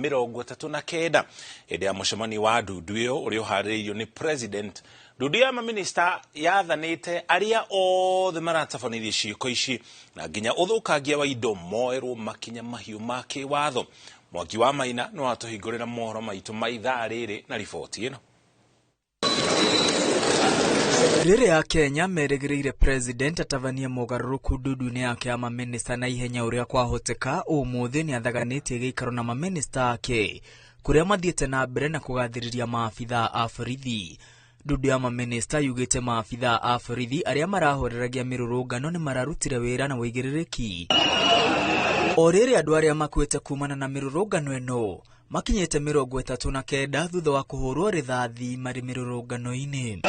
39 hĩndĩ ya mũcemanio wa ndundu ĩyo ũrĩa ũharĩrĩirio nĩ president. Ndundu ya mamĩnĩsta yathanĩte arĩa othe maratabanirie ciĩko ici na nginya ũthũkangia wa indo moerwo makinya mahiũ ma kĩwatho. Mwangi wa Maina no atũhingũrĩra mohoro maitũ ma ithaa rĩrĩ na riboti ĩno. Rĩrĩa Akenya merĩgĩrĩire president atabanie mogarũrũku ndundu-inĩ yake ya mamĩnĩsta na ihenya ũrĩa kwahoteka, ũmũthĩ nĩathaganĩtie gĩikaro na mamĩnĩsta ake kũrĩa mathiĩte na mbere na kũgathĩrĩria maabithaa a borithi. Ndundu ya mamĩnĩsta yugĩte maabithaa a borithi arĩa marahoreragia mĩrũrũngano nĩ mararutire wĩra na ũigĩrĩrĩki. O rĩrĩ andũ arĩa makuĩte kumana na mĩrũrũngano ĩno makinyĩte 39 thutha wa kũhũrwo rithathi marĩ mĩrũrũngano-inĩ.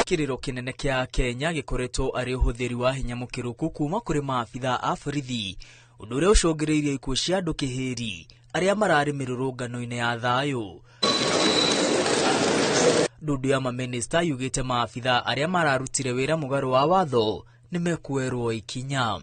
Kĩrĩro kĩnene kĩa Kenya gĩkoretwo arĩ ũhũthĩri wa hinya mũkĩrũku kuma kũrĩ maabithaa a borithi, ũndũ ũrĩa ũcũngĩrĩirie ikuũ cia andũ kĩhĩri arĩa mararĩ mĩrũrũngano-inĩ ya thayũ. Ndundu ya mamĩnĩsta yugĩte maabithaa arĩa mararutire wĩra mũgarũ wa watho nĩmekuoerwo ikinya.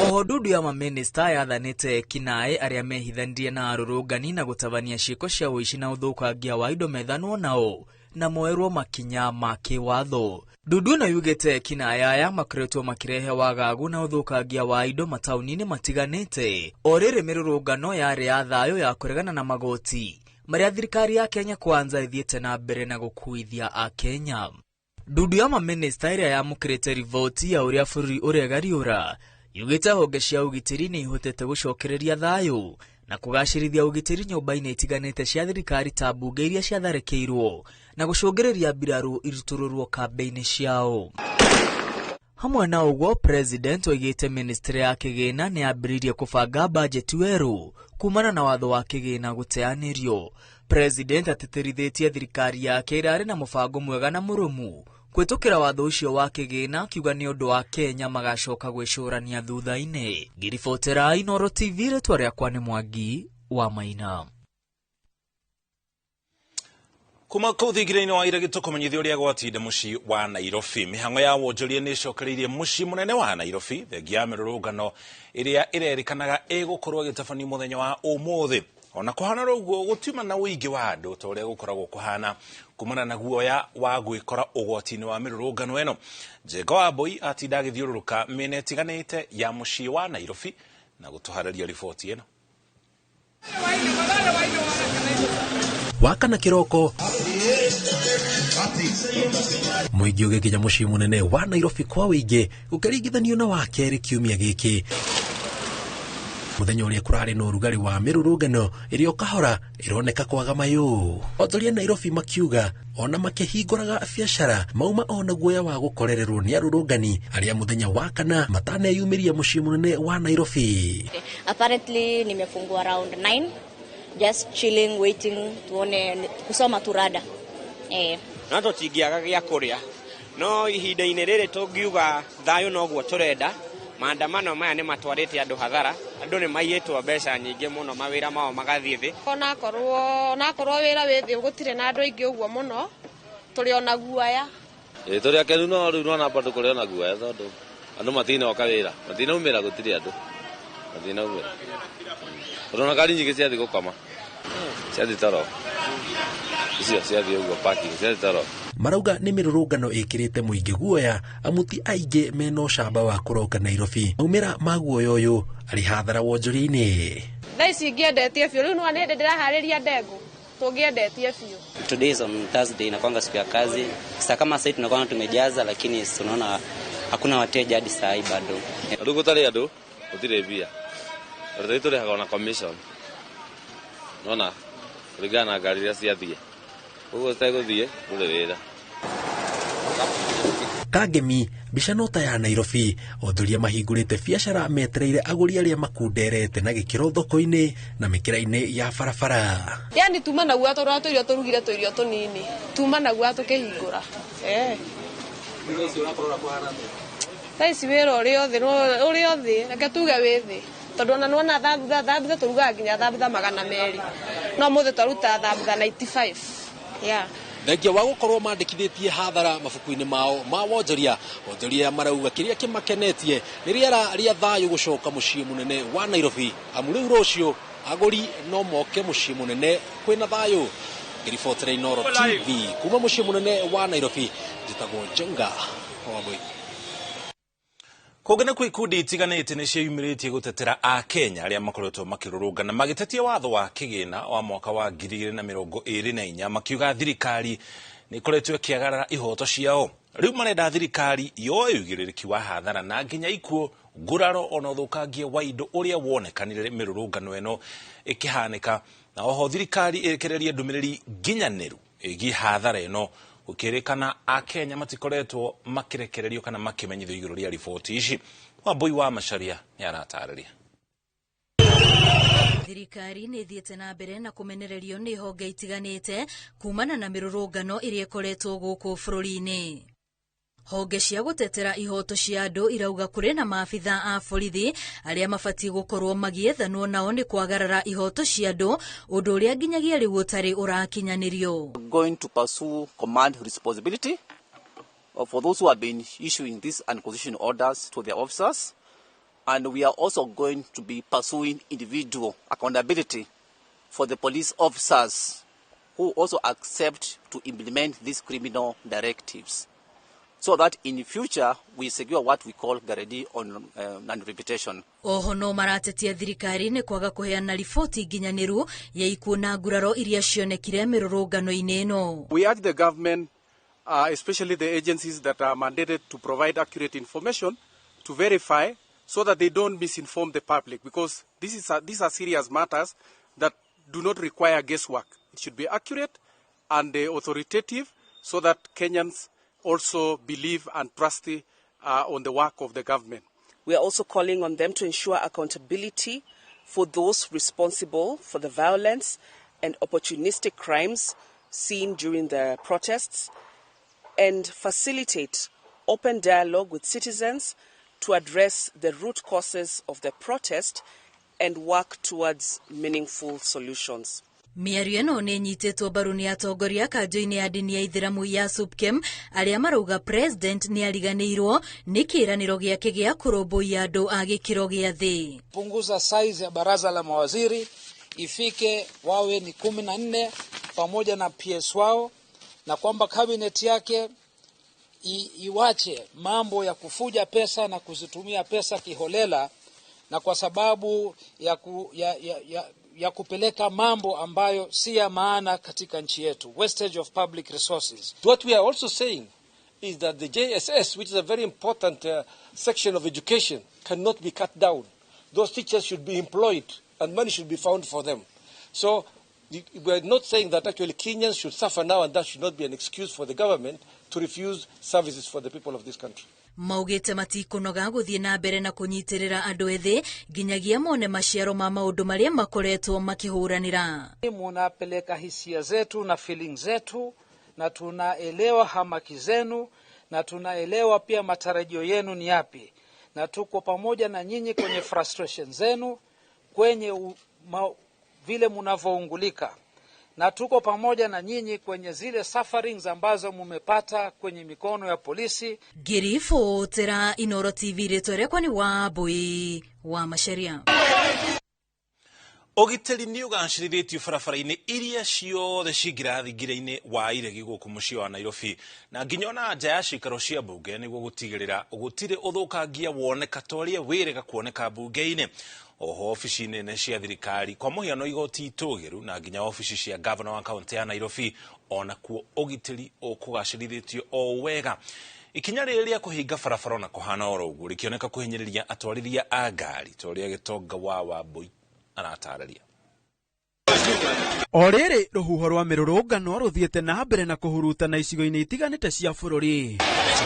Oho ndundu ya mamĩnĩsta yathanĩte ekinaĩ arĩa mehithanirie na arũrũngani na gũtabania ciĩko cia ũici na ũthũkangia wa indo methanwo nao na moerwo makinya ma kĩwatho. Ndundu ĩno yugĩte ekinaĩ aya makoretwo makĩrehe wagagu na ũthũkangia wa indo mataũni-inĩ matiganĩte. O rĩrĩ mĩrũrũngano yarĩ ya thayũ ya kũregana na magoti marĩa thirikari ya Kenya Kwanza ĩthiĩte na mbere na gũkuithia Akenya. Ndundu ya mamĩnĩsta ĩrĩa yamũkĩrĩte riboti ya ũrĩa bũrũri ũregariũra yugĩte honge cia ũgitĩri nĩ ihotete gũcokereria thayũ na kũgacĩrithia ũgitĩri nyũmba-inĩ itiganĩte cia thirikari ta mbunge iria ciatharĩkĩirwo na gũcũngĩrĩria mbirarũ irutũrũrwo kambĩ-inĩ ciao. Hamwe na ũguo, president oigĩte ministry ya kĩgĩna nĩ yambĩrĩirie kũbanga bajeti werũ kumana na watho wa kĩgĩna gũteanĩrio. President atĩtĩrithĩtie thirikari yake ĩrarĩ na mũbango mwega na mũrũmu kwĩtũkĩra watho ũcio wa kĩgĩna, akiuga nĩ ũndũ wa Kenya magacoka gwĩcũrania thutha-inĩ. Ngĩribotera Inooro TV, rĩtwa rĩakwa nĩ Mwangi wa Maina. Kuma kũu thingira-inĩ wa iregi tũkũmenyithia ũrĩa gwatinda mũciĩ wa Nairobi. Mĩhang'o ya wonjoria nĩ ĩcokereirie mũciĩ mũnene wa Nairobi thengia ya mĩrũrũngano ĩrĩa ĩrerĩkanaga ĩgũkorwo ĩgĩtabanio mũthenya wa ũmũthĩ. Ona kũhana ũguo gũtiuma na ũingĩ wa andũ ta ũrĩa gũkoragwo kũhana kumana na guoya wa gwĩkora ũgwati-inĩ wa mĩrũrũngano ĩno. Njenga wa Mbui atinda agĩthiũrũrũka mĩena ĩtiganĩte ya mũciĩ wa Nairobi na gũtũharĩria riboti ĩno. Wakana kĩroko mũingĩ ũgĩkinya mũciĩ mũnene wa Nairobi kwa ũingĩ gũkĩringithanio na wa kerĩ kiumia gĩkĩ, mũthenya ũrĩa kũrarĩ na ũrugarĩ wa mĩrũrũngano ĩrĩa ũkahora ĩroneka kwaga mayũ. Onjoria Nairobi makiuga ona makĩhingũraga biacara mauma ona guoya wa gũkorererwo nĩ arũrũngani arĩa mũthenya wa kana mataneyumĩria mũciĩ mũnene wa Nairobi. Apparently nimefungua around 9, just chilling, waiting tuone kusoma turada. No tũtingĩaga gĩa kũrĩa, no ihinda-inĩ rĩrĩ tũngiuga thayũ noguo tũrenda. Maandamano maya nĩ matwarĩte andũ hathara, andũ nĩ maiyĩtwo mbeca nyingĩ mũno, mawĩra mao magathiĩ thĩ. Onakorwo wĩra wĩ thĩ gũtirĩ na andũ aingĩ ũguo mũno, tũrĩ ona guoya. Ĩ tũrĩ akenu, no rĩu nona bado kũrĩ ona guoya tondũ andũ matinoka wĩra, matinaumĩra, gũtirĩ andũ matinaumĩra. Tondũ ona ngari nyingĩ ciathiĩ gũkoma, ciathiĩ toro, icio ciathiĩ ũguo parking, ciathiĩ toro. Marauga nĩ mĩrũrũngano ĩkĩrĩte mũingĩ guoya amu ti aingĩ mena ũcamba wa kũroka Nairobi. Maumĩra ma guoya ũyũ arĩ hathara wonjoria-inĩ. Thaa ici ingĩendetie biũ, rĩu nĩwona hĩndĩ ndĩraharĩria ndengũ, tũngĩendetie biũ. Today is on Thursday, inakwanga siku ya kazi. Sasa kama sasa tunakuwa tumejaza, lakini tunaona hakuna wateja hadi saa hii bado. Rĩu gũtarĩ andũ gũtirĩ mbia, tondũ tũrĩhaga ona commission, nona kũringana na ngari iria ciathiĩ, ũguo citegũthiĩ ndũrĩ wĩra. Kangemi mbica no ta ya Nairobi, onjoria mahingũrĩte biacara metereire agũri arĩa makunderete na gĩkĩro thoko-inĩ na mĩkĩra-inĩ ya barabara. Yani tuma na guoya tondũ tũirio tũrugire tũirio tũnini, tuma na guoya tũkĩhingũra. Thaa ici wĩra ũrĩ o thĩ, ũrĩ o thĩ, reke tuge wĩ thĩ, tondũ ona nĩwona thambutha tũrugaga nginya thambutha 200, no ũmũthĩ twaruta thambutha 95. Yeah. Thengia wa gũkorwo mandĩkithĩtie hathara mabuku-inĩ mao ma wonjoria, wonjoria marauga kĩrĩa kĩmakenetie nĩ rĩera rĩa thayũ gũcoka mũciĩ mũnene wa Nairobi, amu rĩu rũciũ agũri no moke mũciĩ mũnene kwĩna thayũ. Ngĩribotera Inooro TV kuma mũciĩ mũnene wa Nairobi, njĩtagwo Njenga Wambui. Kũngĩ nakuo ikundi itiganĩte nĩ ciĩyumĩrĩtie gũtetera Akenya arĩa makoretwo makĩrũrũngana magĩtetia watho wa kĩgĩna wa mwaka wa 2024, makiuga thirikari nĩ ĩkoretwo ĩkĩagarara ihoto ciao. Rĩu marenda thirikari yoe ũigĩrĩrĩki wa hathara na nginya ikuũ, nguraro ona ũthũkangia wa indo ũrĩa wonekanire mĩrũrũngano ĩno ĩkĩhanĩka, na oho thirikari ĩrekererie ndũmĩrĩri nginyanĩru ĩgiĩ hathara ĩno, gũkĩrĩkana Akenya matikoretwo makĩrekererio kana makĩmenyithio igũrũ rĩa riboti ici. Wambui wa Macharia nĩ aratarĩria. Thirikari nĩ ĩthiĩte na mbere na kũmenererio nĩ honge itiganĩte kumana na mĩrũrũngano ĩrĩa ĩkoretwo gũkũ bũrũri-inĩ. Honge cia gũtetera ihoto cia andũ irauga kũrĩ na maabitha a borithi arĩa mabatiĩ gũkorwo magĩethanwo nao nĩ kwagarara ihoto cia andũ, ũndũ ũrĩa nginyagia rĩu ũtarĩ ũrakinyanĩrio. Going to pursue command responsibility for those who have been issuing these unconstitutional orders to their officers, and we are also going to be pursuing individual accountability for the police officers who also accept to implement these criminal directives, so that in future we secure what we call guarantee on non-repetition. Oho no maratetia thirikari nĩ kwaga kũheana riboti nginyanĩru ya ikuũ na nguraro iria cionekire mĩrũrũngano-inĩ ĩno. We urge the government, especially the agencies that are mandated to provide accurate information, to verify so that they don't misinform the public, because these are serious matters that do not require guesswork. It should be accurate and authoritative so that Kenyans also believe and trust on the work of the government. We are also calling on them to ensure accountability for those responsible for the violence and opportunistic crimes seen during the protests, and facilitate open dialogue with citizens to address the root causes of the protest and work towards meaningful solutions. Mĩario ĩno nĩ ĩnyitĩtwo mbaru nĩ atongoria kanjũ-inĩ ya ndini ya Ithĩramu ya SUPKEM arĩa marauga president nĩ ariganĩirwo nĩ kĩĩranĩro gĩake gĩa kũrũmbũiya andũ a gĩkĩro gĩa thĩ. Punguza size ya baraza la mawaziri ifike wawe ni 14 pamoja na PS wao, na kwamba cabinet yake iwache mambo ya kufuja pesa na kuzitumia pesa kiholela, na kwa sababu ya kupeleka mambo ambayo si ya maana katika nchi yetu, wastage of public resources. What we are also saying is that the JSS, which is a very important section of education, cannot be cut down. Those teachers should be employed and money should be found for them. So we are not saying that actually Kenyans should suffer now, and that should not be an excuse for the government to refuse services for the people of this country. Maugĩte matikunoga gũthiĩ na mbere na kũnyitĩrĩra andũ ethĩ nginyagia mone maciaro ma maũndũ marĩa makoretwo makĩhũranĩra. Munapeleka hisia zetu na feeling zetu, na tunaelewa hamaki zenu, na tunaelewa pia matarajio yenu ni yapi, na tuko pamoja na nyinyi kwenye frustration zenu, kwenye vile munavoungulika, na tuko pamoja na nyinyi kwenye zile sufferings ambazo mumepata kwenye mikono ya polisi. Ngĩribotera Inooro TV rĩtwa rĩakwa nĩ Wambui wa Macharia. Ũgitĩri nĩ ũgacĩrithĩtio barabara-inĩ iria ciothe cingĩra thingira-inĩ wa iregi gũkũ mũciĩ wa Nairobi, na nginya ona nja ya ciikaro cia mbunge, nĩguo gũtigĩrĩra gũtirĩ ũthũkangia woneka ta ũrĩa wĩrĩga kuoneka mbunge-inĩ. Oho obici nene cia thirikari kwa mũhiano igoti itũgĩru na nginya obici cia gavana wa kaunti ya Nairobi, onakuo ũgitĩri ũkũgacĩrithĩtio o wega. Ikinya rĩrĩ rĩa kũhinga barabara ona kũhana oro ũguo rĩkĩoneka kũhinyĩrĩria atwarithia a ngari ta ũrĩa Gĩtonga wa Wambui aratarĩria. O rĩrĩ rũhuho rwa mĩrũrũngano rũthiĩte na mbere na kũhurutana icigo-inĩ itiganĩte cia bũrũri.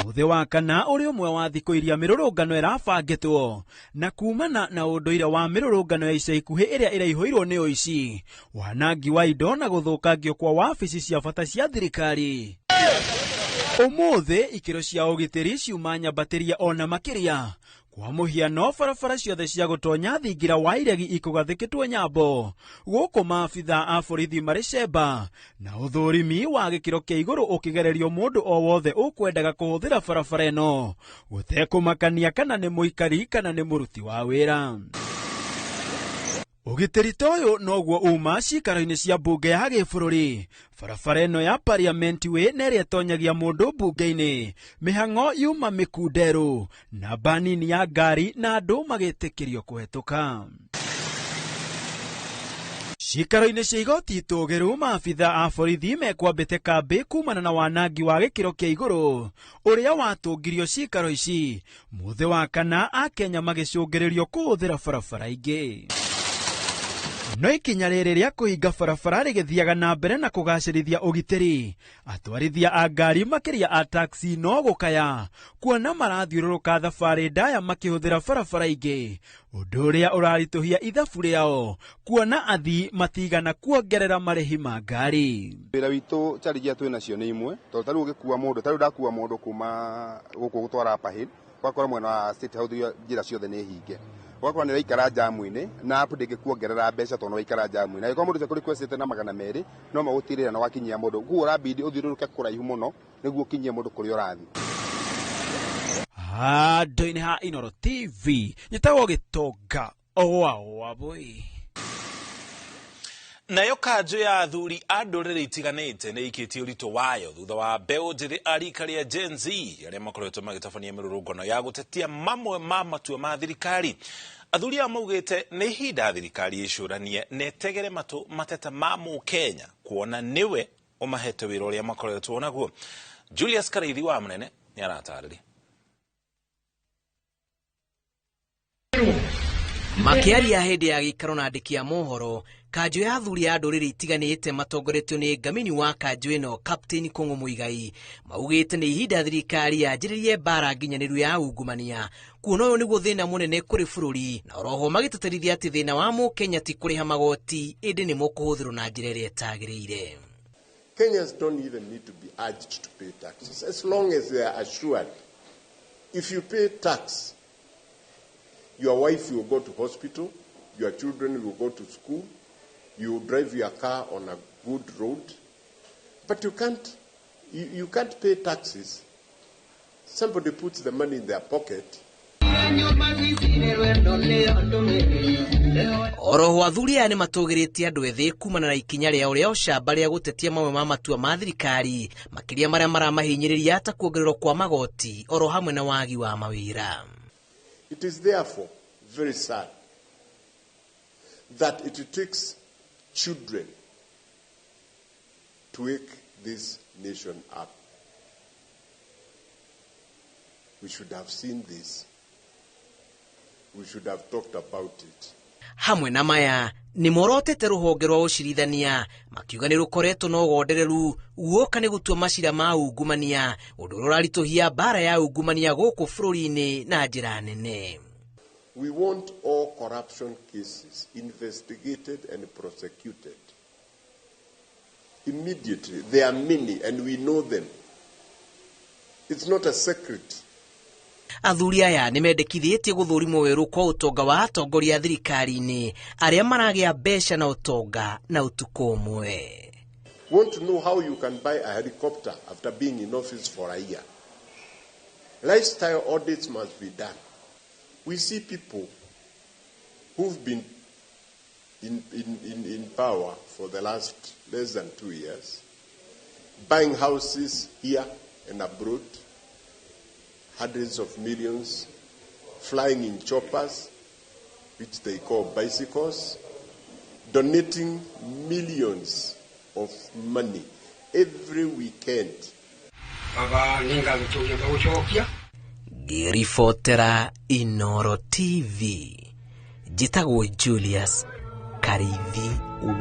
Mũthĩ wa kana ũrĩ ũmwe wa thikũ iria mĩrũrũngano ĩrabangĩtwo, na kumana na ũndũire wa mĩrũrũngano ya ica ikuhĩ ĩrĩa ĩraihũirwo nĩ ũici, wanangi wa indo na gũthũkangio kwa wabici cia bata cia thirikari. Ũmũthĩ ikĩro cia ũgitĩri ciuma nyambatĩria ona makĩria, Kwa mũhiano, barabara ciothe cia gũtonya thingira wa iregi ikũgathĩkĩtwo nyambo, gũkũ maabitha a borithi marĩ cemba na ũthũrimi wa gĩkĩro kĩa igũrũ ũkĩgererio mũndũ o wothe ũkwendaga kũhũthĩra barabara ĩno, gũtekũmakania kana nĩ mũikari kana nĩ mũruti wa wĩra. Ũgitĩri ta ũyũ noguo uma ciikaro-inĩ cia mbunge ya gĩbũrũri. Barabara ĩno ya Parliament Way na ĩrĩa ĩtonyagia mũndũ mbunge-inĩ, mĩhang'o yuma mĩkunderu, namba nini ya ngari na andũ magĩtĩkĩrio kũhetũka. Ciikaro-inĩ cia igoti itũgĩru, maabitha a borithi mekwambĩte kambĩ kumana na wanangi wa gĩkĩro kĩa igũrũ ũrĩa watũngirio ciikaro ici mũthĩ wa kana, Akenya magĩcũngĩrĩrio kũhũthĩra barabara ingĩ. No ikinya rĩrĩ rĩa kũhinga barabara rĩgĩthiaga na mbere na kũgacĩrithia ũgitĩri, atwarithia a ngari makĩria a taxi no gũkaya kuona marathiũrũrũka thabarĩ ndaya makĩhũthĩra barabara ingĩ, ũndũ ũrĩa ũraritũhia ithabu rĩao kuona athii matigana kuongerera marĩhi ma ngari. Wĩra witũ challenge twĩ nacio nĩ imwe, tondũ ta rĩu ũgĩkua mũndũ, ta rĩu ndakua mũndũ kuma gũkũ gũtwara Upper Hill, ũgakora mwena wa State House njĩra ciothe nĩ hinge, ũgakora nĩ ũraikara jamu-inĩ na app ndĩngĩkuongerera mbeca tondũ nĩ waikara jamu-inĩ. Angĩkorwo mũndũ ũcio akũrequestĩte na 200, no magũtirĩra na wakinyia mũndũ, koguo ũrabidi ũthiũrũrũke kũraihu mũno nĩguo ũkinyie mũndũ kũrĩa ũrathiĩ. Handũ-inĩ ha Inooro TV, njĩtagwo Gĩtonga wa Wabũi. Nayo kanjũ ya athuri a ndũrĩrĩ itiganĩte nĩ ĩikĩtie ũritũ wayo thutha wa mbeũ njĩthĩ a rika rĩa Gen Z arĩa makoretwo magĩtabania mĩrũrũngano ya gũtetia mamwe ma matua ma thirikari. Athuri aya maugĩte nĩ ihinda thirikari ĩcũranie na ĩtegere matũ mateta ma mũkenya kuona nĩwe ũmahete wĩra ũrĩa makoretwo naguo. Julius Karaithi wa Mũnene nĩ aratarĩria. Makĩaria hĩndĩ ya gĩikaro na andĩki a mohoro, kanjũ ya athuri a ndũrĩrĩ itiganĩte matongoretio nĩ ngamini wa kanjũ ĩno Captain Kũng'ũ Mũigai maugĩte nĩ ihinda thirikari yanjĩrĩrie mbara nginyanĩru ya ungumania, kuona ũyũ nĩguo thĩna mũnene kũrĩ bũrũri, na oroho magĩtĩtĩrithia atĩ thĩna wa mũkenya ti kũrĩha magoti ĩndĩ nĩmo kũhũthĩrwo na njĩra ĩrĩa ĩtagĩrĩire. Kenyans don't even need to be urged to pay taxes as long as they are assured if you pay tax, your wife will go to hospital, your children will go to school, you will drive your car on a good road. But you can't, you can't pay taxes. Somebody puts the money in their pocket. Oroho athuri aya nĩ matũgĩrĩtie andũ ethĩ kumana na ikinya rĩao rĩa ũcamba rĩa gũtetia mamwe ma matua ma thirikari, makĩria marĩa maramahinyĩrĩria ta kuongererwo kwa magoti oro hamwe na wagi wa mawĩra. It is therefore very sad that it takes children to wake this nation up. We should have seen this. We should have talked about it. Hamwe na maya nĩ morotete rũhonge rwa ũcirithania makiuga nĩ rũkoretwo na ũgondereru guoka nĩ gũtua macira ma ungumania, ũndũ ũrĩa ũraritũhia mbara ya ungumania gũkũ bũrũri-inĩ na njĩra nene. We want all corruption cases investigated and prosecuted immediately. There are many and we know them. It's not a secret. Athuri aya nĩ mendekithĩtie gũthũrimwo werũ kwa ũtonga wa atongoria thirikari-inĩ arĩa maragĩa mbeca na ũtonga na ũtukũ ũmwe. Want to know how you can buy a helicopter after being in office for a year? Lifestyle audits must be done. We see people who've been in power for the last less than 2 years, buying houses here and abroad, hundreds of millions, flying in choppers, which they call bicycles, donating millions of money every weekend. Ngĩribotera Inooro TV, njĩtagwo Julius Karithi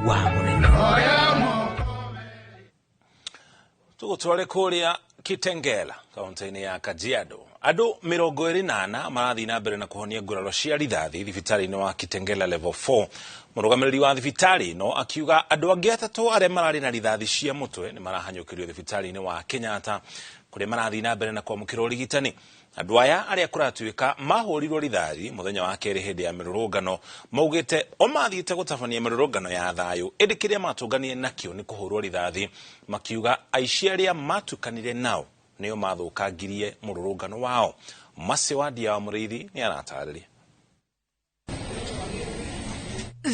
wa Mũnene. Tũgũtware kũrĩa Kitengela, kaunti-inĩ ya Kajiado. Andũ 24 marathiĩ na mbere na kũhonia nguraro cia rithathi thibitarĩ-inĩ wa Kitengela level 4. Mũrũgamĩrĩri wa thibitarĩ ĩno akiuga andũ angĩ atatũ arĩa mararĩ na rithathi cia mũtwe nĩ marahanyũkĩrio thibitarĩ-inĩ wa Kenyatta kũrĩa marathiĩ na mbere na kwamũkĩra ũrigitani. Andũ aya arĩa kũratuĩka mahũrirwo rithathi mũthenya wa kerĩ hĩndĩ ya mĩrũrũngano maugĩte o mathiĩte gũtabania mĩrũrũngano ya thayũ, ĩndĩ kĩrĩa matũnganire nakĩo nĩ kũhũrwo rithathi, makiuga aici arĩa matukanire nao nĩo mathũkangirie mũrũrũngano wao. Mercy Wandia wa Mũrĩithi nĩ aratarĩria.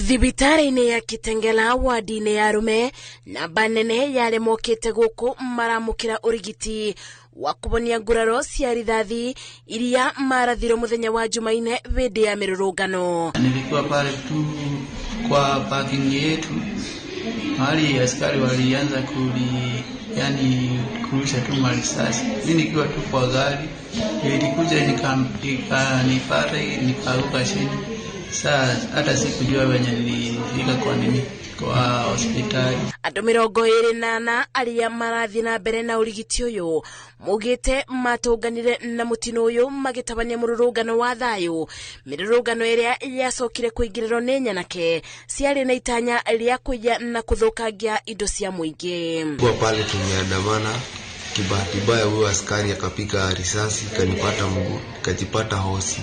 Thibitarĩ-inĩ ya Kitengela wadi-inĩ ya arũme, namba nene ya arĩa mokĩte gũkũ maramũkĩra ũrigiti wa kũhonia nguraro cia rithathi iria marathirwo mũthenya wa Jumaine hĩndĩ ya mĩrũrũngano. Nilikuwa pale tu kwa parking yetu mahali askari walianza yani kurusha tu marisasi. Mimi nikiwa tu kwa gari ilikuja ikanipata nikaanguka chini. Sasa hata sikujua venye nilifika kwa nini kwa hospitali. Andũ 24 arĩa marathiĩ na mbere na ũrigiti ũyũ maugĩte matũnganire na mũtino ũyũ magĩtabania mũrũrũngano wa thayũ, mĩrũrũngano ĩrĩa yacokire kũingĩrĩrwo nĩ nyanake ciarĩ na itanya rĩa kũiya na kũthũkangia indo cia mũingĩ. Kwa pale tumeandamana, kibahati mbaya huyo askari akapiga risasi kanipata mguu, nikajipata hosi.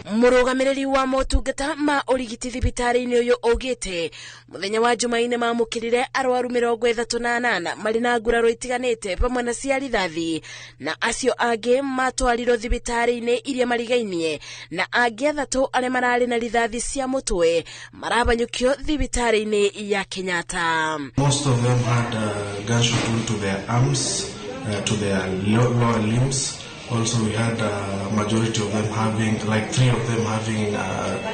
Mũrũgamĩrĩri wa motungata ma ũrigiti thibitarĩ-inĩ ũyũ augĩte mũthenya wa Jumaine mamũkĩrire arwaru 38 marĩ na nguraro itiganĩte pamwe na cia rithathi, na acio angĩ matwarirwo thibitarĩ-inĩ iria marigainie, na angĩ 3 arĩa mararĩ na rithathi cia mũtwe marabanyũkio thibitarĩ-inĩ ya Kenyatta. Most of them had gunshot wound to their arms, to their lower limbs. Also, we had a majority of them having, like 3 of them having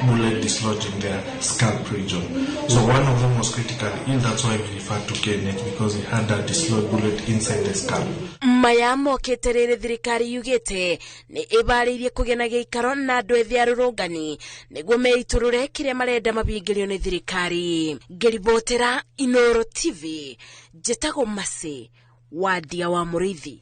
bullet dislodged in their scalp region. So one of them was critically ill, that's why we referred to KNH, because he had a dislodged bullet inside the scalp. Maya mokĩte rĩrĩ thirikari yugĩte nĩ ĩbarĩirie kũgĩa na gĩikaro na andũ ethĩ arũrũngani nĩguo meitũrũre kĩrĩa marenda mabingĩrio nĩ thirikari. Ngĩribotera Inoro TV, njĩtagwo Mercy Wandia wa Mũrĩithi.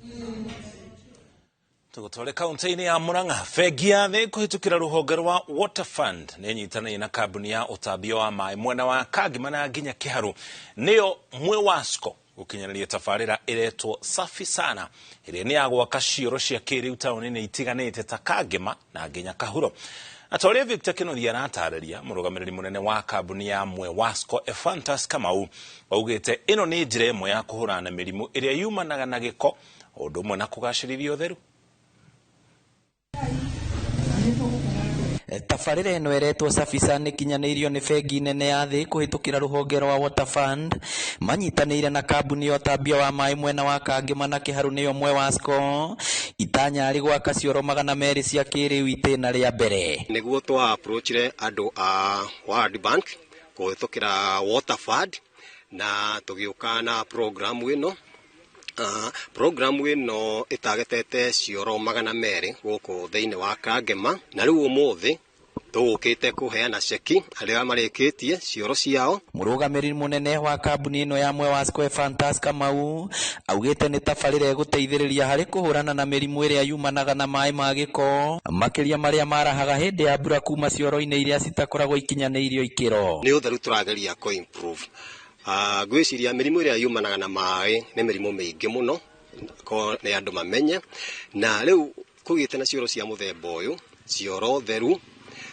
Tũgũtware kaunti-inĩ ya Murang'a, bengi ya thĩ kũhĩtũkĩra rũhonge rwa Water Fund nĩ ĩnyitanĩire na kambuni ya ũtambia wa maĩ mwena wa Kangema na nginya Kĩharũ nĩyo Mwewasco gũkinyanĩria tabarĩra ĩretwo Safi Sana ĩrĩa nĩ ya gwaka cioro cia kĩrĩu taũni-inĩ itiganĩte ta Kangema na nginya Kahuro. Na ta ũrĩa Victor Kĩnuthia aratarĩria, mũrũgamĩrĩri mũnene wa kambuni ya Mwewasco Ephantus Kamau augĩte ĩno nĩ njĩra ĩmwe ya kũhũrana na mĩrimũ ĩrĩa yumanaga na gĩko o ũndũ ũmwe na kũgacĩrithia ũtheru. Tabarĩra ĩno ĩretwo Safi Sana ĩkinyanĩirio nĩ bengi nene ya thĩ kũhĩtũkĩra rũhonge rwa Water Fund manyitanĩire na kambuni ya ũtambia wa maĩ mwena wa Kangema na Kĩharũ nĩyo Mwewasco itanya arĩ gwaka cioro 200 cia kĩrĩu itĩna rĩa mbere. Nĩguo twa approachire andũ a World Bank kũhĩtũkĩra Water Fund na tũgĩũka na program ĩno. Programu ĩno ĩtagetete cioro 200 gũkũ thĩinĩ wa Kangema, na rĩu ũmũthĩ tũgũkĩte kũheana ceki arĩa marĩkĩtie cioro ciao. Mũrũgamĩrĩri mũnene wa kambuni ĩno ya Mwewasco Ephantus Kamau augĩte nĩ tabarĩra ĩgũteithĩrĩria harĩ kũhũrana na mĩrimũ ĩrĩa yumanaga na maĩ ma gĩko, makĩria marĩa marahaga hĩndĩ ya mbura kuma cioro-inĩ iria citakoragwo ikinyanĩirio ikĩro. Nĩ ũtheru tũrageria kũ improve. Ngwĩciria mĩrimũ ĩrĩa yumanaga na maĩ nĩ mĩrimũ mĩingĩ mũno, ko nĩ andũ mamenye, na rĩu kũgĩte na cioro cia mũthemba ũyũ, cioro theru,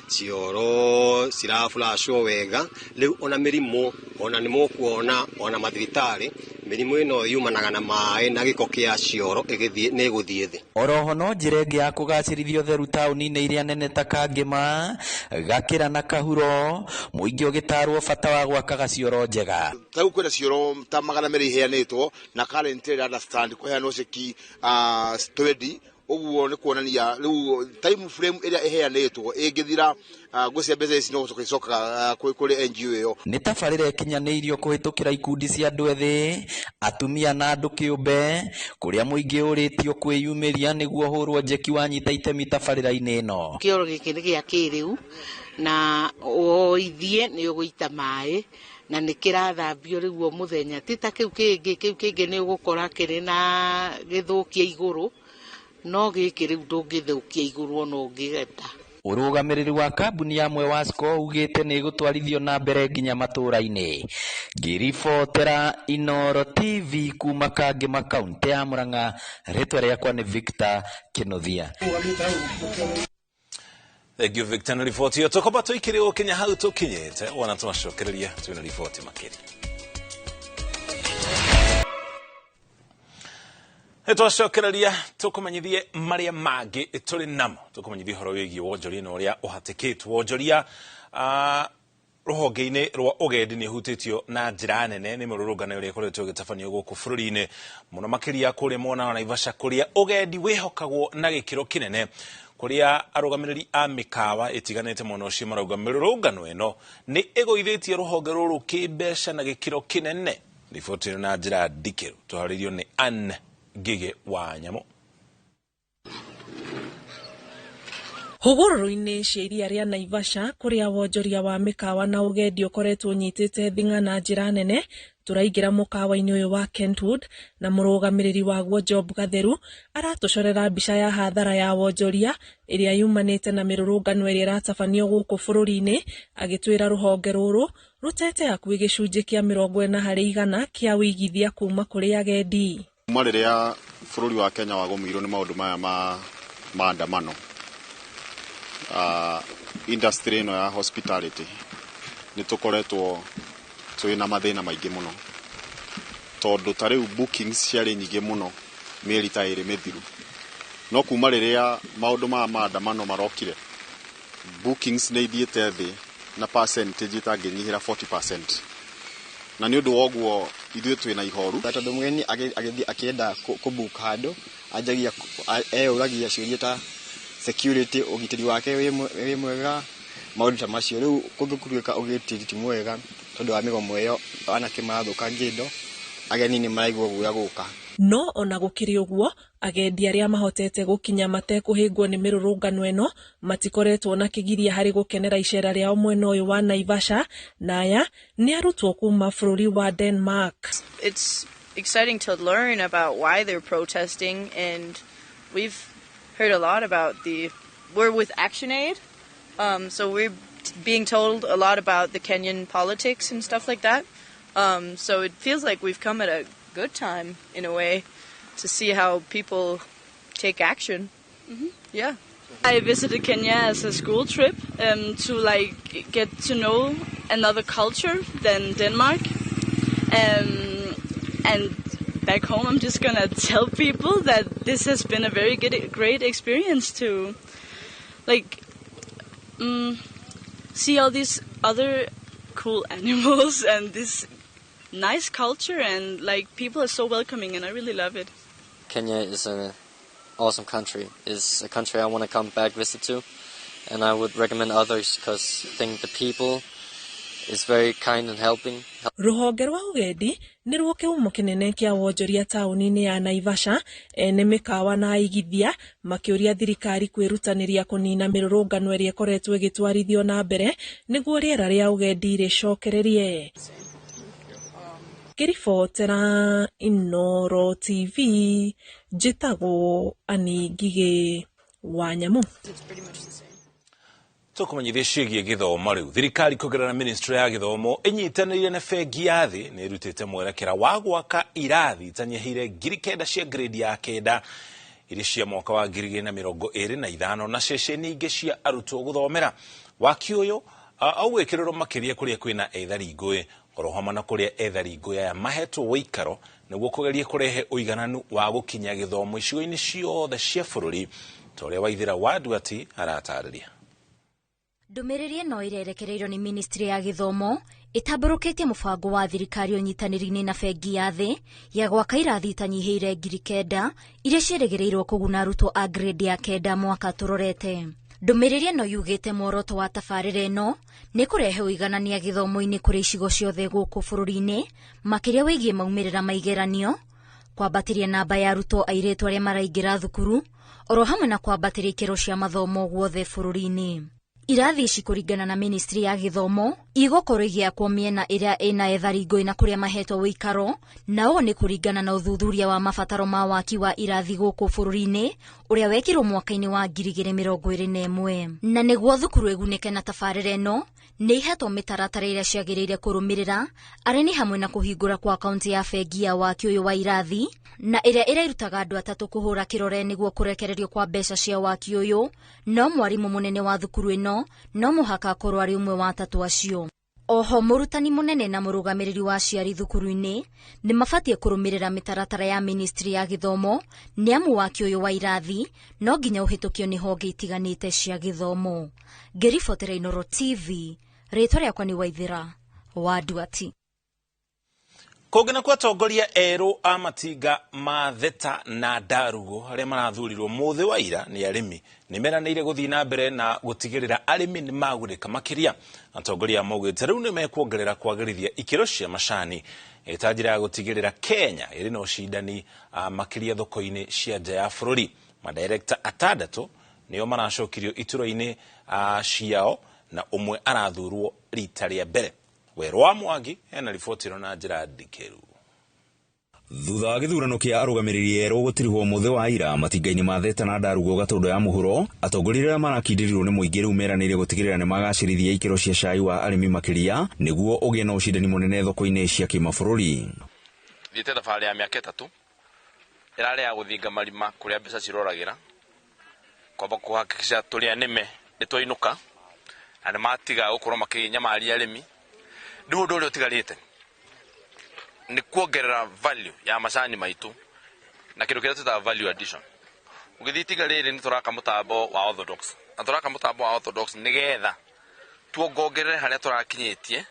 cioro ciraflashwo wega, rĩu ona mĩrimũ ona nĩ mũkuona ona mathibitarĩ mĩrimũ ĩno yumanaga na maĩ na gĩko kĩa cioro ĩgĩthiĩ nĩ ĩgũthiĩ thĩ. Oroho no njĩra ĩngĩ ya kũgacĩrithia ũtheru taũni-inĩ iria nene ta Kangema, Gakĩra na Kahuro, mũingĩ ũgĩtarwo bata wa gwakaga cioro njega. Ta rĩu kwĩna cioro ta 200 iheanĩtwo na currently understand kũheanwo ceki 20, ũguo nĩ kuonania rĩu time frame ĩrĩa ĩheanĩtwo ĩngĩthira, ngwĩciria mbeca ici no gũcoka icokaga kũrĩ NGO ĩyo. Nĩ tabarĩra ĩkinyanĩirio kũhĩtũkĩra ikundi cia andũ ethĩ, atumia na andũ kĩũmbe, kũrĩa mũingĩ ũrĩtio kwĩyumĩria nĩguo hũrwo njeki wanyita itemi tabarĩra-inĩ ĩno. Kĩoro gĩkĩ nĩ gĩa kĩrĩu na woithie nĩ ũgũita maĩ na nĩ kĩrathambio rĩu o mũthenya, ti ta kĩu kĩngĩ, kĩu kĩngĩ nĩ ũgũkora kĩrĩ na gĩthũkia igũrũ, no gĩkĩ rĩu ndũngĩthũkia igũrũ ona ũngĩgeta. Ũrũgamĩrĩri wa kambuni ya Mwewasco ugĩte nĩ ĩgũtwarithio na mbere nginya matũra-inĩ. Ngĩribotera Inooro TV kuma Kangema kaunti ya Murang'a, rĩtwa rĩakwa nĩ Victor Kĩnuthia. Thank you Victor na riboti ĩyo. Tũkwamba tũikĩre gũkinya hau tũkinyĩte, wona twacokereria twĩna riboti makĩria. Nĩtwacokereria tũkũmenyithie marĩa mangĩ tũrĩ namo, tũkũmenyithie ũhoro wĩgiĩ wonjoria na ũrĩa ũhatĩkĩtwo. Wonjoria rũhonge-inĩ rwa ũgendi nĩ ũhutĩtio na njĩra nene nĩ mĩrũrũngano ĩrĩa ĩkoretwo ĩgĩtabanio gũkũ bũrũri-inĩ, mũno makĩria kũrĩa mwena wa Naivasha kũrĩa ũgendi wĩhokagwo na gĩkĩro kĩnene, kũrĩa arũgamĩrĩri a mĩkawa ĩtiganĩte mwena ũcio marauga mĩrũrũngano ĩno nĩ ĩgũithĩtie rũhonge rũrũ kĩmbeca na gĩkĩro kĩnene. Riboti ĩno na njĩra ndikĩru tũharĩirio nĩ Ann Ngige wa Nyamũ. Hũgũrũrũ-inĩ cia iria rĩa Naivasha kũrĩa wonjoria wa mĩkawa na ũgendi ũkoretwo ũnyitĩte thing'a na njĩra nene, tũraingĩra mũkawa-inĩ ũyũ wa Kentwood na mũrũgamĩrĩri waguo Job Gatheru aratũcorera mbica ya hathara ya wonjoria ĩrĩa yumanĩte na mĩrũrũngano ĩrĩa ĩratabanio gũkũ bũrũri-inĩ, agĩtwĩra rũhonge rũrũ rũtete hakuhĩ gĩcunjĩ kĩa 40% kĩa wĩigithia kuma kũrĩ agendi. Kuma rĩrĩa bũrũri wa Kenya wagũmĩirwo nĩ maũndũ maya ma maandamano, industry ĩno ya hospitality nĩ tũkoretwo twĩna mathĩna maingĩ mũno, tondũ ta rĩu bookings ciarĩ nyingĩ mũno mĩeri ta ĩrĩ mĩthiru, no kuma rĩrĩa maũndũ maya maandamano marokire, bookings nĩ ithiĩte thĩ na percentage ĩtangĩnyihĩra 40%, na nĩ ũndũ wa ũguo ithuĩ twĩna ihoru. Tondũ mũgeni agĩthiĩ akĩenda kũbook handũ anjagia eyũragia ciũria ta security, ũgitĩri wake wĩ mwega, maũndũ ta macio. Rĩu kũngĩtuĩka ũgitĩri ti mwega tondũ wa mĩgomo ĩyo, anake marathũkangia indo, ageni nĩ maraigua guoya gũka. No ona gũkĩrĩ ũguo, agendi arĩa mahotete gũkinya matekũhĩngwo nĩ mĩrũrũngano ĩno matikoretwo na kĩgiria harĩ gũkenera icera rĩao mwena ũyũ wa Naivasha, na aya nĩ arutwo kuma bũrũri wa Denmark. It's exciting to learn about why they're protesting, and we've heard a lot about we're with ActionAid, so we're being told a lot about the Kenyan politics and stuff like that. So it feels like we've come at a good time in a way to see how people take action. Mm-hmm. Yeah. I visited Kenya as a school trip to like get to know another culture than Denmark. And back home, I'm just gonna tell people that this has been a very great experience to like see all these other cool animals and this nice culture, and like people are so welcoming, and I really love it. Kenya is an awesome country. It's a country I want to come back visit to, and I would recommend others because I think the people is very kind and helping. Rũhonge rwa ũgendi nĩruo kĩhumo kĩnene kĩa wonjoria taũni-inĩ ya Naivasha. Ene mĩkawa na aigithia makĩũria thirikari kwĩrutanĩria kũnina mĩrũrũngano ĩrĩa ĩkoretwo ĩgĩtwarithio na mbere nĩguo rĩera rĩa ũgendi rĩcokererie. Ngĩribotera Inooro TV, njĩtagwo Annie Ngigĩ wa Nyamũ. Tũkũmenyithia ciĩgiĩ gĩthomo rĩu. Thirikari kũgerera ministry ya gĩthomo ĩnyitanĩire na bengi ya thĩ nĩ ĩrutĩte mwerekera wa gwaka irathi itanyihĩire 9,000 cia grade ya 9 iria cia mwaka wa 2025 na ceceni ingĩ cia arutwo gũthomera. Waki ũyũ augwĩkĩrĩrwo makĩria kũrĩa kwĩna ethari ngũĩ, oro hamwe na kũrĩa ethari ngũĩ aya mahetwo ũikaro nĩguo kũgeria kũrehe ũigananu wa gũkinya gĩthomo icigo-inĩ ciothe cia bũrũri, ta ũrĩa Waithĩra wa Nduati aratarĩria. Ndũmĩrĩri ĩno ĩrerekereirio nĩ ministry ya gĩthomo ĩtambũrũkĩtie mũbango wa thirikari ũnyitanĩri-inĩ na bengi ya thĩ ya gwaka irathi itanyihĩire 9,000 iria ciĩrĩgĩrĩirwo kũguna arutwo a grade ya 9 mwaka tũrorete. Ndũmĩrĩri ĩno yugĩte muoroto wa tabarĩra ĩno nĩ kũrehe ũiganania gĩthomo-inĩ kũrĩ icigo ciothe gũkũ bũrũri-inĩ, makĩria wĩgiĩ maumĩrĩra ma igeranio, kwambatĩria namba ya arutwo airĩtu arĩa maraingĩra thukuru, oro hamwe na kwambatĩria ikĩro cia mathomo guothe bũrũri-inĩ. Irathi ici kũringana na ministry ya gĩthomo igũkorwo igĩakwo mĩena ĩrĩa ĩna ethari ngũĩ na kũrĩa mahetwo ũikaro, na ũũ nĩ kũringana na ũthuthuria wa mabataro ma waki wa irathi gũkũ bũrũri-inĩ ũrĩa wekirwo mwaka-inĩ wa 2021. Na nĩguo thukuru ĩgunĩke na tabarĩra ĩno, nĩ ihetwo mĩtaratara ĩrĩa ciagĩrĩire kũrũmĩrĩra, arĩ nĩ hamwe na kũhingũra kwa akaunti ya bengi ya waki ũyũ wa irathi, na ĩrĩa ĩrĩrutaga andũ atatũ kũhũra kĩrore nĩguo kũrekererio kwa mbeca cia waki ũyũ, no mwarimũ mũnene wa thukuru ĩno no mũhaka akorwo arĩ ũmwe wa atatũ acio. Oho mũrutani mũnene na mũrũgamĩrĩri wa aciari thukuru-inĩ nĩ mabatiĩ kũrũmĩrĩra mĩtaratara ya ministry ya gĩthomo, nĩ amu waki ũyũ wa irathi no nginya ũhĩtũkio nĩ honge itiganĩte cia gĩthomo. Ngĩribotera Inooro TV, rĩtwa rĩakwa nĩ Waithĩra wa Nduati. Kũngĩ nakuo atongoria erũ a matinga ma Theta na Ndarugo arĩa marathurirwo mũthĩ wa ira nĩ arĩmi nĩ meranĩire gũthiĩ na mbere na gũtigĩrĩra arĩmi nĩ magũrĩka makĩria. Atongoria maugĩte rĩu nĩ mekuongerera kwagĩrithia ikĩro cia macani ĩta njĩra ya gũtigĩrĩra Kenya ĩrĩ na ũcindani makĩria thoko-inĩ cia nja ya bũrũri. Madirekta atandatũ nĩo maracokirio iturwa-inĩ ciao na ũmwe arathurwo rita rĩa mbere. Werũ wa Mwangi ena riboti ĩno na njĩra ndikĩru. Thutha wa gĩthurano kĩa arũgamĩrĩri erũ gũtirihwo mũthĩ wa ira matinga-inĩ ma Theta na Ndarugo Gatũndũ ya mũhuro, atongoria arĩa marakindĩrirwo nĩ mũingĩ rĩu meranĩire gũtigĩrĩra nĩ magacĩrithia ikĩro cia cai wa arĩmi makĩria nĩguo ũgĩe na ũcindani mũnene thoko-inĩ cia kĩmabũrũri. Thiĩte thabarĩ ya mĩaka 3 ĩrarĩ ya gũthinga marima kũrĩa mbeca ciroragĩra, kwamba kũhakikisha tũrĩ anĩme nĩ twainũka na nĩ matiga gũkorwo makĩnyamaria arĩmi. Rĩu ũndũ ũrĩa ũtigarĩte nĩ kuongerera value ya macani maitũ na kĩndũ kĩrĩa twĩtaga value addition. Ũgĩthiĩ itinga rĩrĩ nĩ tũraka mũtambo wa orthodox, na tũraka mũtambo wa orthodox nĩgetha tuongongerere harĩa tũrakinyĩtie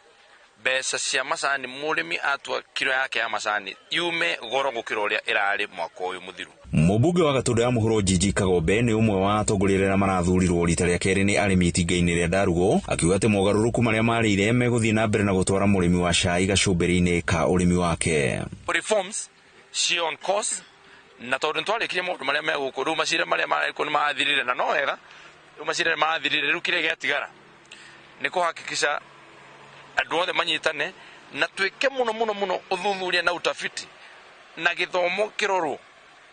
mbeca cia macani. Mũrĩmi atua kiro yake ya macani yume goro gũkĩra ũrĩa ĩrarĩ mwaka ũyũ mũthiru. Mũmbunge wa Gatũndũ ya mũhuro Njinji Kagombe nĩ ũmwe wa atongoria arĩa marathurirwo rita rĩa kerĩ nĩ arĩmi itinga-inĩ rĩa Ndarugo, akiuga atĩ mogarũrũku marĩa marĩire megũthiĩ na mbere na gũtwara mũrĩmi wa cai gacũmbĩrĩ-inĩ ka ũrĩmi wake. Reforms ci on course, na tondũ nĩtwarĩkirie maũndũ marĩa me gũkũ rĩu macira marĩa marĩ nĩ mathirire, na no wega rĩu macira nĩ mathirire. Rĩu kĩrĩa gĩatigara nĩ kũhakikisha andũ othe manyitane na twĩke mũno mũno mũno ũthuthuria na utafiti na gĩthomo kĩrorwo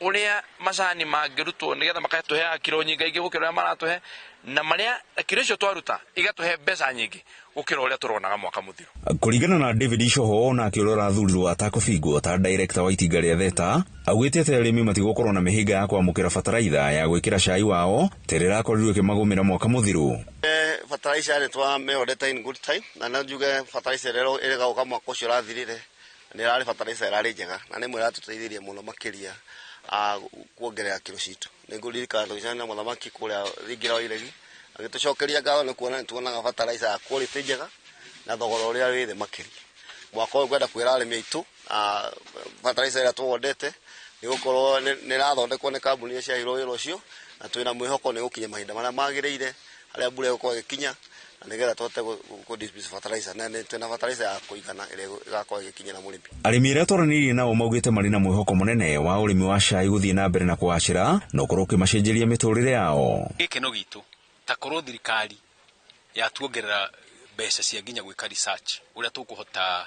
ũrĩa macani mangĩrutwo nĩgetha makatũheaga kiro nyingaingĩ gũkĩra ũrĩa maratũhe, na marĩa kiro icio twaruta igatũhe mbeca nyingĩ gũkĩra ũrĩa tũronaga mwaka mũthiru. Kũringana na David Icoho, onake ũrĩa ũrathurirwo atakũbingwo ta director wa itinga rĩa Theta, augĩte atĩ arĩmi matigũkorwo na mĩhĩnga ya kwamũkĩra bataraitha ya gwĩkĩra cai wao ta ĩrĩa ĩrakorirwo ĩkĩmagũmĩra mwaka mũthiru. Fertilizer nĩ twamĩorete in good time, na no njuge fertilizer ĩrĩa ĩrĩgaũka mwaka ũcio ũrathirire nĩ ĩrarĩ fertilizer ĩrarĩ njega na nĩ ĩmwe ĩratũteithirie mũno makĩria kuongerera kiro citũ. Nĩ ngũririkana tũgĩcemania na mũthamaki kũrĩa thingira wa Iregi agĩtũcokeria ngatho nĩ kuona nĩ tuonaga fertilizer ya quality njega na thogora ũrĩa wĩ thĩ makĩria. Mwaka ũyũ ngwenda kwĩra arĩmi aitũ fertilizer ĩrĩa tũwendete nĩ gũkorwo nĩ ĩrathondekwo nĩ kambuni iria ciaheirwo wĩra ũcio, na twĩna mwĩhoko nĩ gũkinya mahinda marĩa magĩrĩire harĩa mbura ĩgũkorwo ĩgĩkinya, na nĩgetha tũhote kũ distribute fertilizer, na nĩ twĩna fertilizer ya kũigana ĩrĩa ĩgakorwo ĩgĩkinyĩra mũrĩmi. Arĩmi arĩa twaranĩirie nao maugĩte marĩ na mwĩhoko mũnene wa ũrĩmi wa cai gũthiĩ na mbere na kũgacĩra na ũkorwo ũkĩmacenjeria mĩtũrĩre yao. Gĩkeno gitũ ta korwo thirikari yatuongerera mbeca cia nginya gwĩka research ũrĩa tũkũhota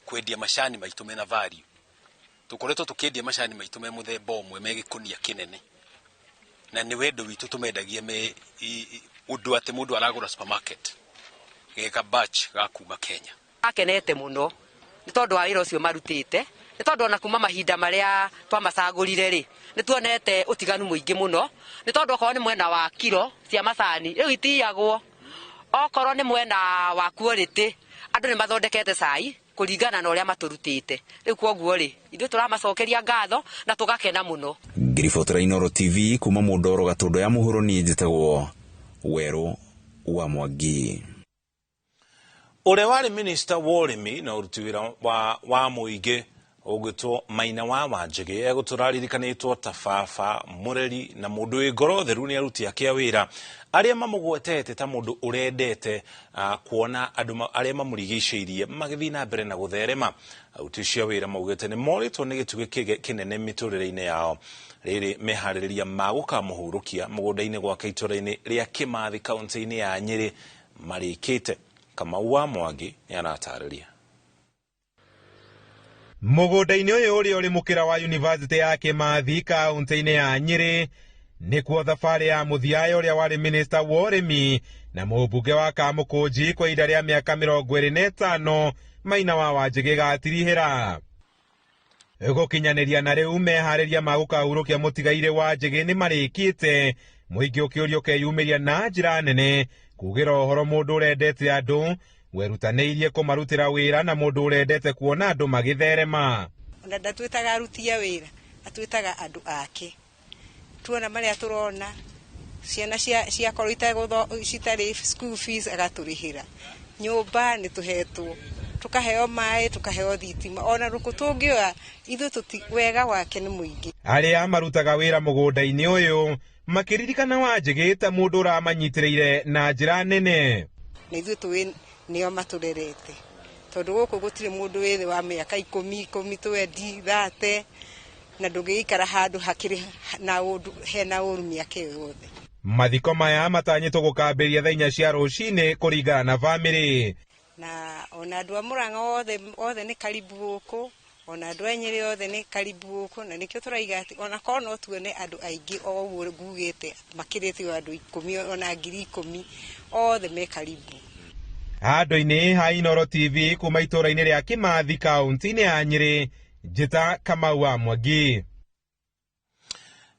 kwendia macani maitũ mena value. Tũkoretwo tũkĩendia macani maitũ me mũthemba ũmwe me gĩkũnia kĩnene, na nĩ wendo witũ tũmendagia me ũndũ atĩ mũndũ aragũra supermarket geka batch ga kuma Kenya. Akenete mũno nĩ tondũ wa wĩra ũcio marutĩte, nĩ tondũ ona kuma mahinda marĩa twamacagũrire rĩ nĩ tuonete ũtiganu mũingĩ mũno, nĩ tondũ okorwo nĩ mwena wa kiro cia macani rĩu itiyagwo, okorwo nĩ mwena wa quality andũ nĩ mathondekete cai kũringana na ũrĩa matũrutĩte. Rĩu kwoguo rĩ ithuĩ tũramacokeria ngatho na tũgakena mũno. Ngĩribotera Inooro TV kuma Mũndoro Gatũndũ ya mũhuro, niĩ njĩtagwo Werũ wa Mwangi. Ũrĩa warĩ minista wa ũrĩmi na ũruti wĩra wa mũingĩ Ũgwĩtwo Maina wa Wanjĩgĩ egũtũra aririkanĩtwo ta baba mũreri na mũndũ wĩ ngoro theru nĩ aruti ake a wĩra arĩa mamũgwetete ta mũndũ ũrendete kuona andũ arĩa mamũrigicĩirie magĩthiĩ na mbere na gũtherema. Aruti acio a wĩra maugĩte nĩ morĩtwo nĩ gĩtugĩ kĩnene mĩtũrĩre-inĩ yao rĩrĩ meharĩrĩria ma gũkamũhurũkia mũgũnda-inĩ gwake itũũra-inĩ rĩa Kĩmathi kaunti-inĩ ya Nyĩrĩ marĩkĩte. Kamau wa Mwangi nĩ aratarĩria. Mũgũnda-inĩ ũyũ ũrĩa ũrĩ mũkĩra wa University ya Kĩmathi kaunti-inĩ ya Nyĩrĩ nĩkuo thabarĩ ya mũthia ya ũrĩa warĩ minista wa ũrĩmi na mũmbunge wa Kamũkũnji kwa ihinda rĩa mĩaka 25 Maina wa Wanjĩgĩ gatirihĩra. Gũkinyanĩria na rĩu meharĩria ma gũkahurũkia mũtigairĩ Wanjĩgĩ nĩ marĩkĩte, mũingĩ ũkĩũrio ũkeyumĩria na njĩra nene kugĩra ũhoro mũndũ ũrendete andũ werutanĩirie kũmarutĩra wĩra na mũndũ ũrendete kuona andũ magĩtherema. Ona ndatwĩtaga aruti a wĩra, atwĩtaga andũ ake. Tuona marĩa tũrona, ciana ciakorwo citarĩ school fees agatũrĩhĩra. Nyũmba nĩ tũhetwo, tũkaheo maĩ, tũkaheo thitima, ona rũkũ tũngĩoya ithuĩ wega wake nĩ mũingĩ. Arĩa marutaga wĩra mũgũnda-inĩ ũyũ makĩririkana Wanjĩgĩ ta mũndũ ũramanyitĩrĩire na njĩra nene. Na ithuĩ tũĩ nĩo matũrerete, tondũ gũkũ gũtirĩ mũndũ wĩ thĩ wa mĩaka 10, 10, 20, 30, na ndũngĩikara handũ hakĩrĩ na ũndũ hena ũru mĩaka ĩyo yothe. Mathiko maya matanyĩtwo gũkambĩrĩria thaa 4 cia rũcinĩ kũringana na bamĩrĩ. Na ona andũ a Mũrang'a othe nĩ karibu gũkũ, ona andũ a Nyĩrĩ othe nĩ karibu gũkũ, na nĩkĩo tũraiga atĩ ona korwo no tuone andũ aingĩ o ũguo ngugĩte makĩrĩte andũ 10 ona 10,000 othe me karibu. Handũ-inĩ ha Inooro TV kuma itũũra-inĩ rĩa Kĩmathi kaunti-inĩ ya Nyĩrĩ, njĩta Kamau wa Mwangi.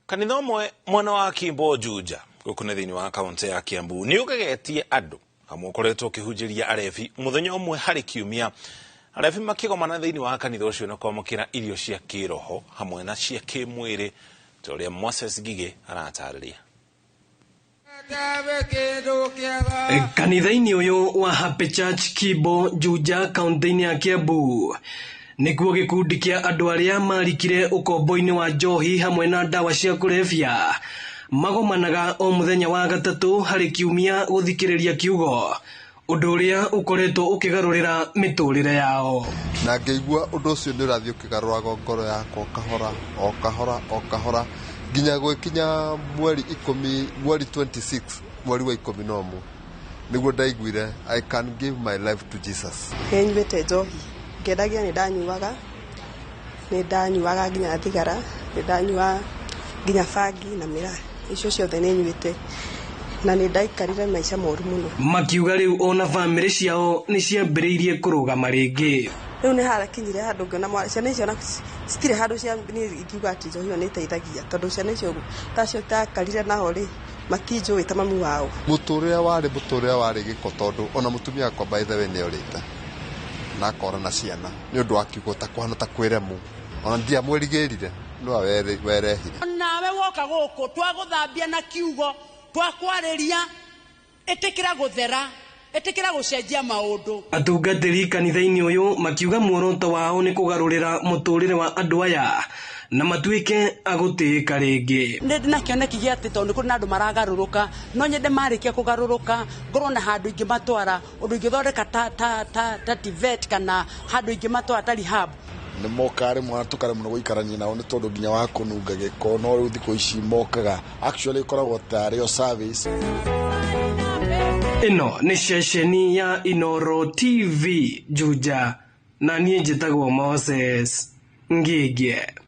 Kanitha ũmwe mwena wa Kimbo Juja gũkũ nĩ thĩinĩ wa kaunti ya Kiambu nĩ ũgegetie andũ amwe ũkoretwo ũkĩhunjĩria arebi mũthenya ũmwe harĩ kiumia. Arebi makĩgomana thĩinĩ wa kanitha ũcio na kwamũkĩra irio cia kĩroho hamwe na cia kĩmwĩrĩ ta ũrĩa Moses Ngigĩ aratarĩria. Kanitha-inĩ ũyũ wa Happy Church Kimbo Juja kaunti-inĩ ya Kiambu nĩkuo gĩkundi kĩa andũ arĩa marikire ũkombo-inĩ wa njohi hamwe na ndawa cia kũrebia magomanaga o mũthenya wa gatatũ harĩ kiumia gũthikĩrĩria kiugo, ũndũ ũrĩa ũkoretwo ũkĩgarũrĩra mĩtũrĩre yao. Na ngĩigua ũndũ ũcio nĩ ũrathiĩ ũkĩgarũraga ngoro yakwa kahora o kahora o kahora nginya gwĩkinya mweri 10, mweri 26, mweri wa 11 nĩguo ndaiguire I can give my life to Jesus. Nĩnyuĩte njohi, ngĩendagia nĩ ndanyuaga nginya thigara, nĩ ndanyuaga nginya bangi na mĩraa, icio ciothe nĩ nyuĩte na nĩ ndaikarire maica moru mũno. Makiuga rĩu ona bamĩrĩ ciao nĩ ciambĩrĩirie kũrũgama rĩngĩ. Rĩu nĩ harakinyire handũ ngĩona ciana icio citirĩ handũ cia niĩ ingiuga atĩ njohi ĩyo nĩ ĩteithagia, tondũ ciana icio tacio ndakarire nao rĩ matinjũĩ ta mami wao. Mũtũrĩre warĩ gĩko tondũ ona mũtumia wakwa by the way nĩ orĩte na akora na ciana nĩ ũndũ wa kiugo ta kũhana ta kwĩremwo, ona ndiamwĩrigĩrire no werehire. Nawe woka gũkũ twagũthambia na kiugo twakwarĩria, ĩtĩkĩra gũthera, ĩtĩkĩra gũcenjia maũndũ. Atungatĩri kanitha-inĩ ũyũ makiuga muoroto wao nĩ kũgarũrĩra mũtũrĩre wa andũ aya na matuĩke a gũtĩĩka rĩngĩ. Nĩ ndĩ na kĩoneki gĩa atĩ tondũ nĩ kũrĩ na andũ maragarũrũka, no nyende marĩkia kũgarũrũka ngorwo na handũ ingĩmatwara, ũndũ ingĩthondeka ta TVET kana handũ ingĩmatwara ta rehab. Nĩ mokaga rĩmwe tũkaremwo nĩ gũikarania nao nĩ tondũ nginya wa kũnunga gĩko, no rĩu thikũ ici mokaga actually ĩkoragwo tarĩ o service. Ĩno nĩ ceceni ya Inooro TV Juja, na niĩ njĩtagwo Moses Ngĩngĩ.